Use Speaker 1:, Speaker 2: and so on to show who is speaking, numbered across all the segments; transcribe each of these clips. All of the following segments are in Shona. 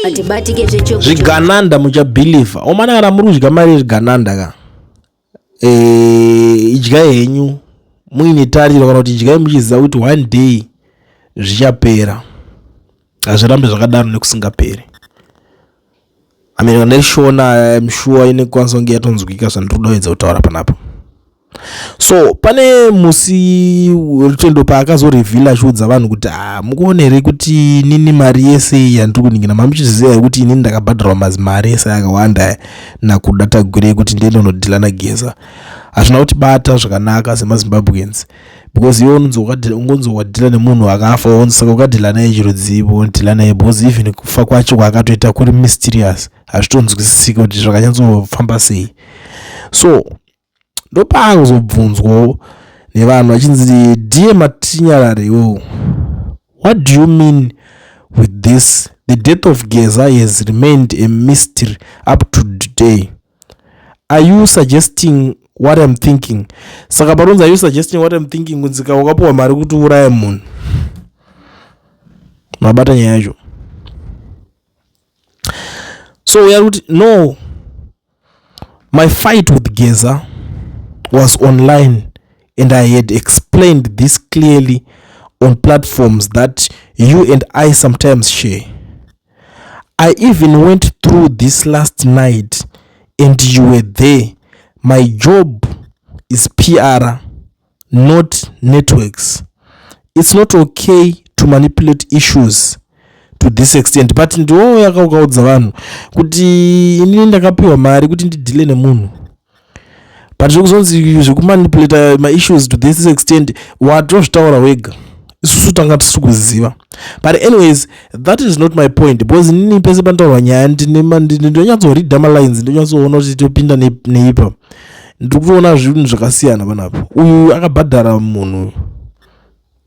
Speaker 1: Atibatike zvechoku.
Speaker 2: Zvigananda muchabhilivha omana kana muri kudya mari yezvigananda ka, idyai henyu muine tariro kana kuti idyai muchiziva kuti one day zvichapera, hazvirambe zvakadaro nekusingaperi. I mean, kana ishona, I'm sure inekwanisa kunge yatonzwika zvandiri kuda kuedza kutaura panapa. So pane musi Rutendo paakazorevhila achiudza vanhu kuti mukuona here kuti inini mari yese yandiri kuningira, mamuchiziva here kuti inini ndakabhadharwa mazimari ese akawanda naKuda Tagwirei kuti ndiende unodhila naGeza? Hazvina kutibata zvakanaka semaZimbabweans, because iwe unonzi wadhila nemunhu akafa, wonzi saka ukadhila naye chirudzivo unodhila naye? Because even kufa kwacho kwaakatoita kuri mysterious, hazvitonzwisisiki kuti zvakanyatsofamba sei. So ndopaakuzobvunzwawo nevanhu vachinzi, "Dear Matinyarare iwewo, what do you mean with this? The death of Geza has remained a mystery up to today. Are you suggesting what I'm thinking?" Saka panonzi, "Are you suggesting what I'm thinking?" kunzika wakapiwa mari kuti uuraye munhu. Mabata nyaya yacho. So we are kuti, "No, my fight with Geza was online and I had explained this clearly on platforms that you and I sometimes share. I even went through this last night and you were there. My job is PR, not networks. It's not okay to manipulate issues to this extent." But ndiwo yakaukaudza vanhu kuti inini ndakapiwa mari kuti ndidhile nemunhu, but zvekuzonzi zvekumanipulata maissues to this extent, watozvitaura wega, isusu tanga tisiri kuziva. But anyways, that is not my point, because inini pese panotaurwa nyaya ndonyatsoreada malines, ndonyatsoona kuti topinda neipa. Ndiri kutoona zvinhu zvakasiyana panapa. Uyu akabhadhara munhu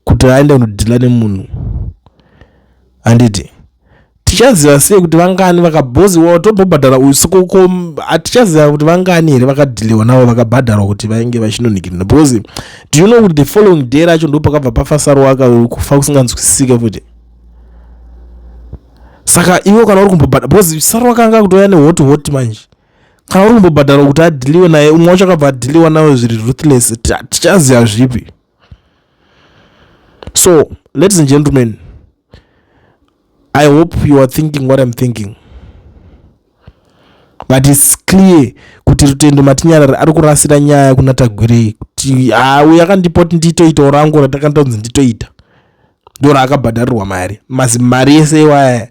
Speaker 2: kuti aende kunodhila nemunhu, handiti? Tichaziva sei kuti vangani vakabhozi tombobhadhara uyu sikoko? Hatichaziva kuti vangani here vakadhiliwa navo, vakabhadharwa kuti vainge vachinonhikirina. Because do you know kuti the following day racho ndo pakabva pafa Saruwaka, kufa kusinganzwisisike futi? Saka iwe kana uri kumbobhadhara, because Saruwaka anga kutouya nehot hot manje, kana uri kumbobhadhara kuti adhiliwe naye, umwe wacho akabva adhiliwa nawe zviri ruthless, tichaziva zvipi? So ladies and gentlemen, I hope you are thinking what I'm thinking, but it's clear kuti Rutendo Matinyarare ari kurasira nyaya kuna Tagwirei kuti ha, uyu akandipa kuti nditoitawo rangu ratakandonzi nditoita, ndo raakabhadharirwa mari, mazimari ese iwaya.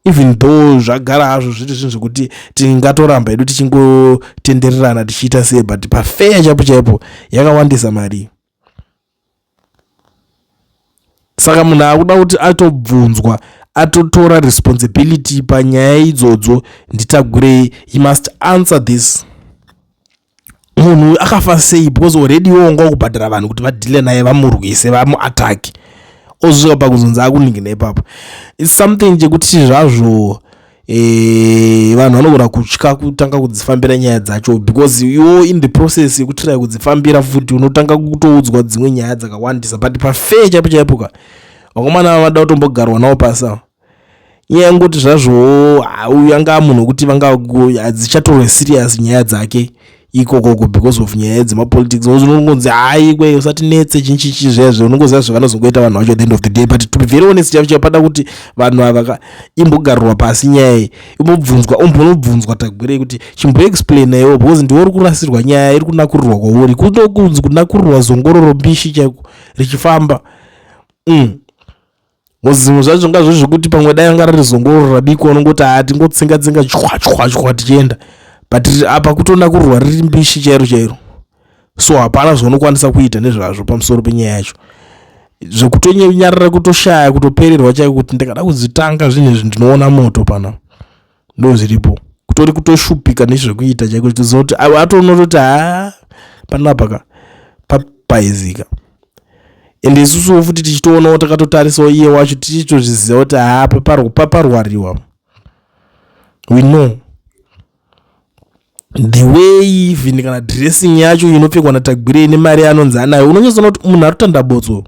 Speaker 2: Even though zvagara hazvo zviri zvinhu zvekuti tingatoramba hedu tichingotendererana tichiita sei, but pafair chaipo chaipo yakawandisa mari. Saka munhu akuda kuti atobvunzwa, atotora responsibility panyaya idzodzo ndiTagwirei. He must answer this: munhu akafa sei? Because already iwe wanga wakubhadhara vanhu kuti vadhile naye, vamurwise, vamuatake, ozosvika pakuzonzi akuningina ipapo. It's something chekuti zvazvo vanhu vanogona kutya kutanga kudzifambira nyaya dzacho, because iwo in the process yekutry kudzifambira futi unotanga kutoudzwa dzimwe nyaya dzakawandisa. But pafair chaipo chaipo ka, vakomana vada kutombogarwa navo pasi ava. Inyaya yengoti zvazvowo uyu anga munhu wekuti vanga hadzichatorwe serious nyaya dzake ikokoko because of nyaya dzemapolitics. Unongonzi, "Hai kwe, usatinetse," chinchichi zvezvo. Unongoziva zvavanozongoita vanhu vacho at the end of the day. But to be very honest, chaipo chaipo pada kuti vanhu ava imbogarirwa pasi nyaya iyi, imbobvunzwa, umbonobvunzwa Tagwirei kuti chimboexplaina iwo, because ndiwe uri kurasirwa nyaya, iri kunakurirwa kwauri, kutokunzi kunakurirwa zongororo mbishi chaiko richifamba. Zvimwe zvacho ngazvo zvekuti pamwe dai anga riri zongororo rabikwa, unongoti ha, tingotsenga tsenga, chwa chwa chwa, tichienda. But apa kutonakurirwa riri mbishi chairo chairo, so hapana zvaunokwanisa kuita nezvazvo pamusoro penyaya yacho, zvekutonyarara, kutoshaya, kutopererwa chaiko kuti ndakada kudzitanga zvinhu izvi, ndinoona moto pana. Ndo zviripo, kutori kutoshupika nezvekuita chaiko, chitozoti atonototi ha, panapa ka papaizika. Ende isusuwo futi tichitoonawo, takatotarisawo iye wacho, tichitozviziva kuti ha, paparwariwa. We know the way even kana dressing yacho inopfekwa naTagwirei nemari yaanonzi anayo, unonyatsoona kuti munhu ari kutanda botso.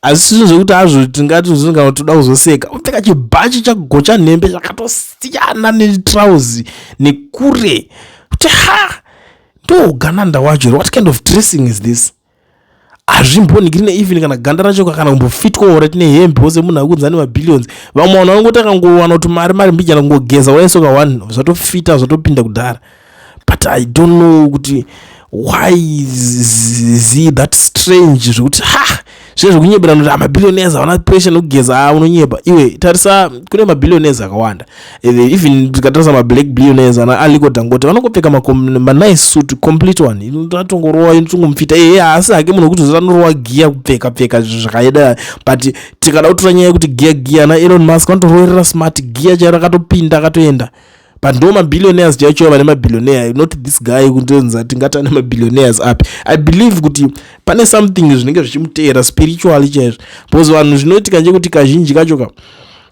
Speaker 2: Asi zvinhu zvekuti hazvo tingati zvinga toda kuzoseka. Upfeka chibhachi chagocha nhembe chakatosiyana netrauzi nekure, kuti ha, ndo gananda wacho. What kind of dressing is this? Hazvimboniki neeven kana ganda racho kana kumbofitwawo right nehembe wose. Munhu akunzi ane mabillions, vamwe vanhu vanongoti akangowana kuti mari mbijana, kungogeza waisoka one, zvatofita, zvatopinda kudhara. But I don't know kuti why is he that strange, zvekuti ha, zve zvekunyebera kuti mabillionaires havana pressure nekugeza. A, unonyepa iwe. Tarisa, kune mabillionaires akawanda. Even tikatarisa mablack billionaires, ana Aliko Dangote, vanongopfeka manice suit, complete one, inotongorowa, inotongomufita. Ehe, haasi hake munhu wekuti anorowa giya, kupfeka pfeka zvakaida, but tikada kutora nyaya yekuti giya giya, ana Elon Musk vanotoroverera smart giya chairo, akatopinda, akatoenda. But ndo mabillionaires chaicho, vane mabillionaire, not this guy. Kundonza tingati ane mabillionaires api? I believe kuti pane something zvinenge zvichimuteera spiritually chaizvo, because vanhu zvinoitika ndechekuti kazhinji kacho ka,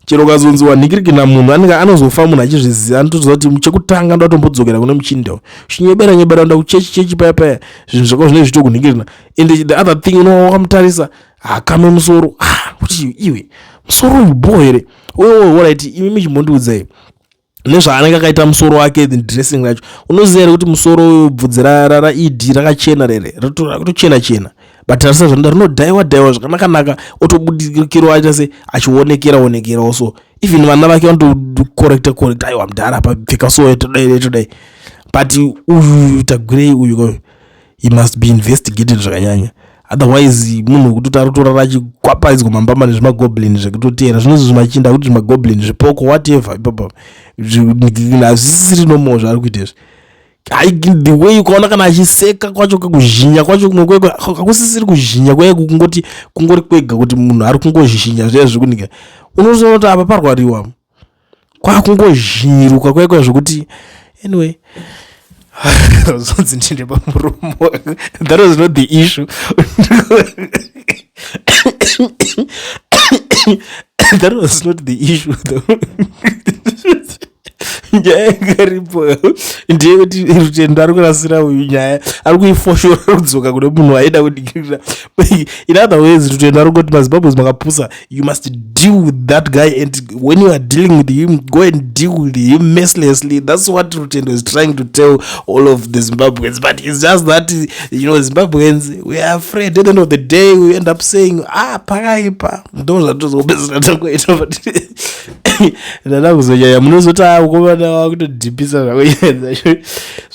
Speaker 2: chero kazonzi wanhikirikina, munhu anenge anozofa munhu achizviziva, anotoziva kuti chekutanga ndoatombodzokera kune muchinda, chinyebera nyebera, enda kuchechi chechi paya paya, zvinhu zvako zvinenge zvichitokunhikirina. And the other thing, unova wakamutarisa, hakame musoro. Ah, kuti iwe, musoro uyu bho here? Alright, imi michimbondiudzai nezvaanenge akaita musoro wake, the dressing racho. Unoziva here kuti musoro, bvudzi raED rakachena rere, rakatochena chena, but tarisa zvanoda, rinodhaiwa dhaiwa zvakanakanaka, otobudikirawo, aita se achionekera onekerawo. So even vana vake vanotokorekta korekta, aiwa mudhara, pfeka so, todai todai. But uyu Tagwirei uyu, he must be investigated zvakanyanya, otherwise munhu wekutoti ari kutorara achikwapaidzwa mambama nezvimagoblin zvekutoteera zvinonzi zvimachinda, kuti zvimagoblin, zvipoko, whatever ipapa, hazvisisiri normal zvaari kuita izvi. The way ukaona kana achiseka kwacho, kakuzhinya kwacho kumwe kweko hakusisiri kuzhinya kwaya, kungoti kungori kwega kuti munhu ari kungozhinya zviya zvekunika. Unozoona kuti apa parwariwa, kwakungozhinyiruka kwaya zvekuti anyway, zonzi ndinde pamuromo. That was not the issue, that was not the issue though. Nyaya yanga ndeyekuti Rutendo ari kurasira uyu nyaya, ari kuifoshora kudzoka kune munhu aida kudikirira. In other words, Rutendo ari kungoti, "MaZimbabwes makapusa. You must deal with that guy, and when you are dealing with him, go and deal with him mercilessly." That's what Rutendo is trying to tell all of the Zimbabweans, but it's just that Zimbabweans, we are afraid. At the end of the day, we end up saying, "Ah, pakaipa." Ndo zvatozopedzisira tangoita, but ndada kuzonyanya munozoti ukomana wakutodhipisa zvako nyaya dzacho.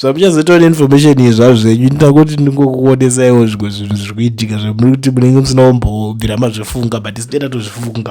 Speaker 2: Zvamuchazoitawo neinformation iyi zvazvo zvenyu. Ndakoti ndingokuonesaiwo zvimwe zvinhu zviri kuitika zvemuri kuti munenge musina kumbobvira mazvifunga, but isu tenda tozvifunga.